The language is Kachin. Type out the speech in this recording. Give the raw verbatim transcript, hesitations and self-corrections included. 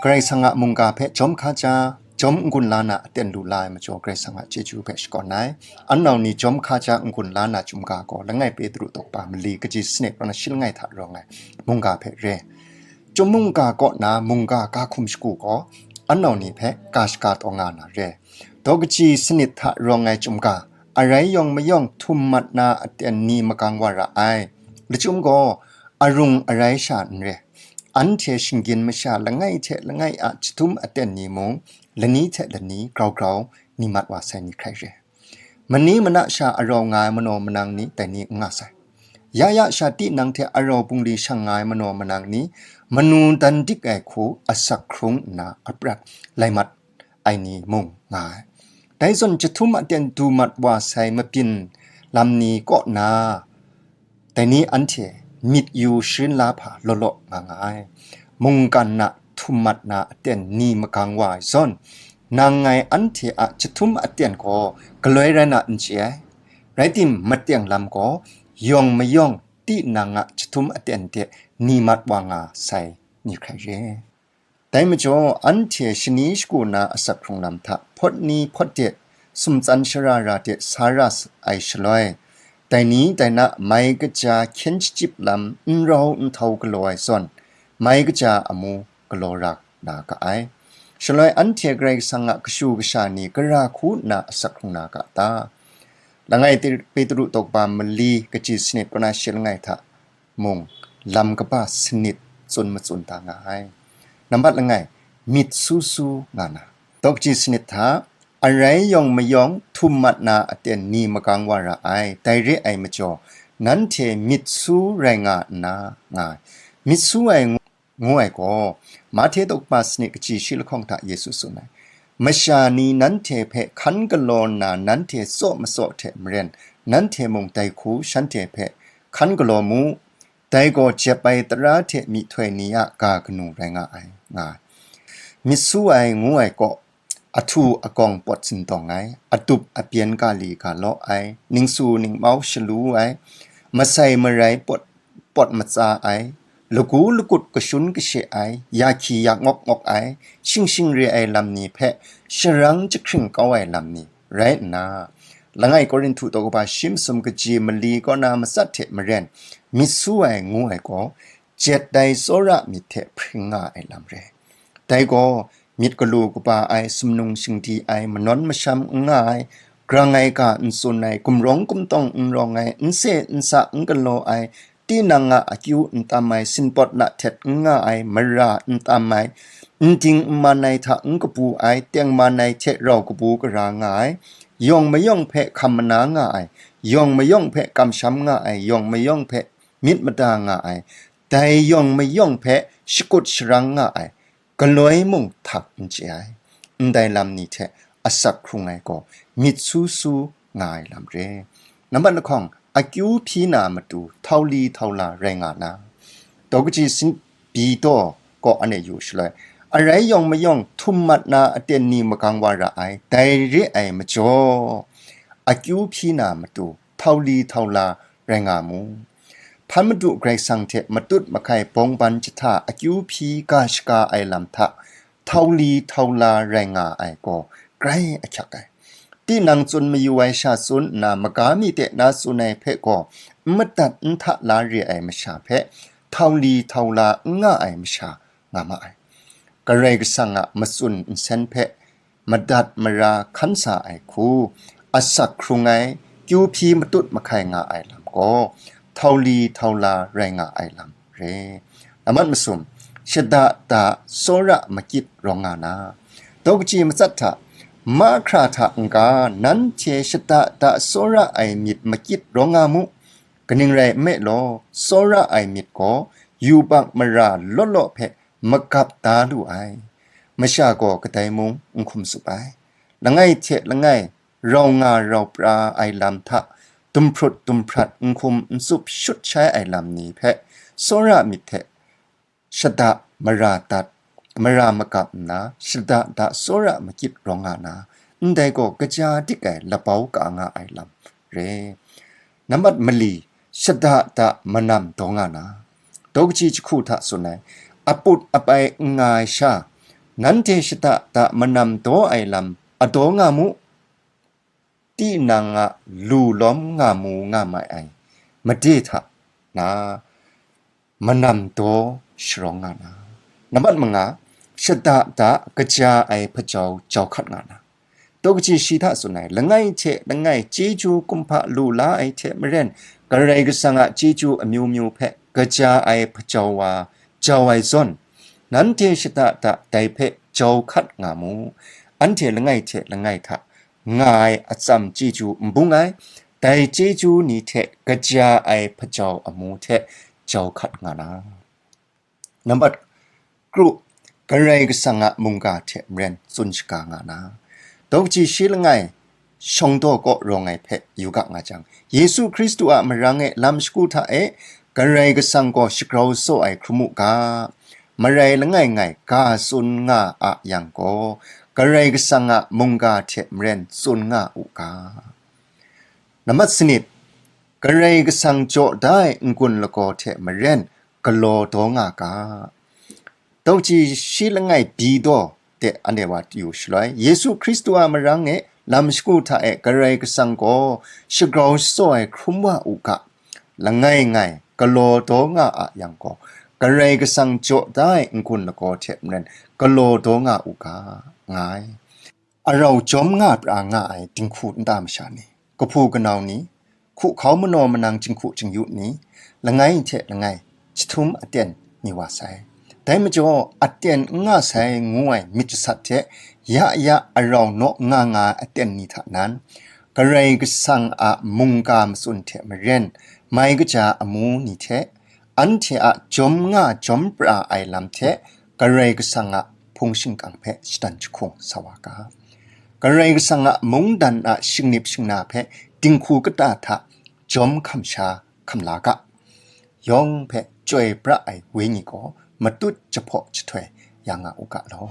Karai Kasang a mungga hpe jawm hkaja, jawm n-gun la na aten lu la ai majaw, Karai Kasang a chyeju hpe shakawn ai. An nau ni jawm hkaja n-gun la na chyum ga gaw, langai Petru tawkpa mali kaji sanit rau na shi langai hta rawng ai mungga hpe re. Chyum mungga kaw na mungga ga hkum shagu gaw, an nau ni hpe ga shaga taw nga na re. Daw kaji sanit hta rawng ai chyum ga, arai yawng mayawng htum mat na aten ni magang wa ra ai. Lachyum gaw, arung arai sha n re. Anhte shinggyim masha langai hte langai a chyahtum aten ni mung, lani hte lani grau grau ni mat wa sai ni hkrai re. Mani mana sha arau nga ai manaw manang ni dai ni n nga sai. Ya ya sha tinang hte arau bungli shang nga ai manaw manang ni, manu dan dik ai hku asak hkrung nna aprat lai mat ai ni mung nga ai. Dai zawn chyahtum aten du mat wa sai mabyin lam ni kaw na, dai ni anhte myit yu sharin la hpa law law nga nga ai. Mungkan na htum mat na aten ni magang wa ai zawn, nang ngai anhte a chyahtum aten gaw galoi rai na n chye ai. Rai tim, mateng lam gaw yawng mayawng tinang a chyahtum aten de ni mat wa nga sai ni hkrai re. Dai majaw, anhte shani shagu na asak hkrung lam hta hpawt ni hpawt de sumtsan shara ra de sa ra ai shaloi, dai ni dai na mai kaja hkyen shachyip lam n rau n htau galaw ai zawn, mai kaja amu galaw ra na ga ai. Shaloi anhte Karai Kasang a kashu kasha ni gara hku nna asak hkrung na ga ta? Langai Petru tawkpa mali kaji sanit kaw na shi langai hta mung lam kaba sanit tsun matsun da nga ai. Nambat langai, myit su su nga na. Daw kaji sanit hta, arai yawng mayawng htum mat na aten ni magang wa ra ai, dai re ai majaw, nanhte myit su rai nga nna, nga ai. Myit su ai ngu, ngu ai gaw, Mahte tawkpa sanit kaji shi lahkawng hta Yesu tsun ai. Masha ni nanhte hpe hkan galaw nna nanhte tsaw matsaw hte maren, nanhte mung dai hku shanhte hpe hkan galaw mu. Dai gaw jep ai tara hte myihtoi ni a ga kanu rai nga ai, nga ai. Myit su ai ngu ai gaw, ahtu agawng pawt sindawng ai, adup apyen ga li ga law ai, ningsu ningmau shalu ai, masai marai pawt, pawt matsa ai, lagu lagut kashun kashe ai, ya hkyi ya ngawk ngawk ai, shing shing re ai lam ni hpe sharang jahkring kau ai lam ni rai nna, langai Korinhtu daw kaba shi masum kaji mali kaw na matsat hte maren, myit su ai ngu ai gaw, jet ai tsawra myit hte hpring nga ai lam re. Dai gaw, myit galu kaba ai, sumnung shingdi ai, manawn masham n nga ai, grang ai ga n tsun ai, gumrawng gumtawng n rawng ai, n se n sa n galaw ai, tinang a akyu n tam ai, sinpawt lahtet n nga ai, mara n tam ai, n ding n man ai hta n kabu ai, tengman ai hte rau kabu gara nga ai, yawng mayawng hpe hkam mana nga ai, yawng mayawng hpe kamsham nga ai, yawng mayawng hpe myit mada nga ai, dai yawng mayawng hpe shakut sharang nga ai, galoi mung htak n chye ai, ndai lam ni hte asak hkrung ai gaw myit su su nga ai lam re. Nambat lahkawng, akyu hpyi na matu htau li htau la rai nga na. Daw kaji sanit bi daw kaw anhte yu shaloi, arai yawng mayawng htum mat na aten ni magang wa ra ai, dai re ai majaw, akyu hpyi na matu htau li htau la rai nga mu. Hpan Madu Karai Kasang hte matut mahkai bawng ban jahta akyu hpyi ga shaga ai lam hta htau li htau la rai nga ai gaw grai ahkyak ai. Tinang tsun mayu ai sha tsun nna, maga mi de na tsun ai hpe gaw n madat n hta la re ai masha hpe htau li htau la n nga ai masha nga ma ai. Karai Kasang a matsun nsen hpe madat mara hkan sa ai hku, asak hkrung ai, kyu hpyi matut mahkai nga ai lam gaw, htau li htau la rai nga ai lam re. Amat masum, shada da tsawra makyit rawng nga na. Daw kaji matsat hta, mahkra hta n-ga, nanhte shada da tsawra ai myit makyit rawng nga mu. Kaning rai nme law, tsawra ai myit gaw yubak mara law law hpe magap da lu ai. Masha gaw kadai mung n hkum tsup ai. Langai hte langai rau nga rau pra ai lam hta dumhprut dumhprat n hkum n tsup shut shai ai lam ni hpe, tsawra myit hte shada mara dat, mara magap nna, shada da tsawra makyit rawng nga na, ndai gaw kaja dik ai labau ka nga ai lam re. Nambat mali, shada da manam daw nga na. Daw kaji jahku hta tsun ai, aput apai n nga ai sha, Nanhte shada da manam daw ai lam adaw nga mu, tinang a lu lawm nga mu nga mai ai made hta na manam daw sharawng nga na. Nambat manga, shada da kaja ai hpajau jau hkat nga na. Daw kaji shi hta tsun ai, langai hte langai chyeju kumhpa lu la ai hte maren, Karai Kasang a chyeju amyu myu hpe kaja ai hpajau wa jau ai zawn, nanhte shada da dai hpe jau hkat nga mu. Anhte langai hte langai hta nga ai atsam chyeju n bung ai, dai chyeju ni hte kaja ai hpajau amu hte jau hkat nga na. Nambat kru, Karai Kasang a mungga hte maren tsun shaga nga na. Daw kaji shi langai, shawng daw kaw rawng ai hpe yu ga nga jang, Yesu Hkristu a marang e lam shagu hta e Karai Kasang gaw shagrau tsaw ai hkrum u ga, marai langai ngai ga tsun nga a yang gaw, Karai Kasang a mungga hte maren tsun nga u ga. Nambat sanit, Karai Kasang jaw da ai n-gun lagaw hte maren galaw daw nga ga. Daw kaji shi langai bi daw de anhte wa yu shaloi, Yesu Hkristu a marang e lam shagu hta e Karai Kasang gaw shagrau shatsaw ai hkrum wa u ga, langai ngai galaw daw nga a yang gaw, Karai Kasang jaw da ai n-gun lagaw hte maren galaw daw nga u ga, nga ai. Arau jawm nga pra nga ai dinghku nta masha ni, kahpu kanau ni, hkuhkau manaw manang jinghku jingyu ni, langai hte langai jahtum aten ni wa sai. Dai majaw, aten n nga sai ngu ai myit jasat hte ya ya arau naw nga nga ai aten ni hta nan, Karai Kasang a mungga matsun hte maren mai kaja amu ni hte, anhte a jawm nga jawm pra ai lam hte Karai Kasang a hpung shingkang hpe shadan jahkung sa wa ga. Karai Kasang a mungdan a shingnip shingna hpe dinghku kata hta jawm hkam sha hkam la ga. Yawng hpe chyoi pra ai wenyi gaw matut jahpaw jahtoi ya nga u ga law.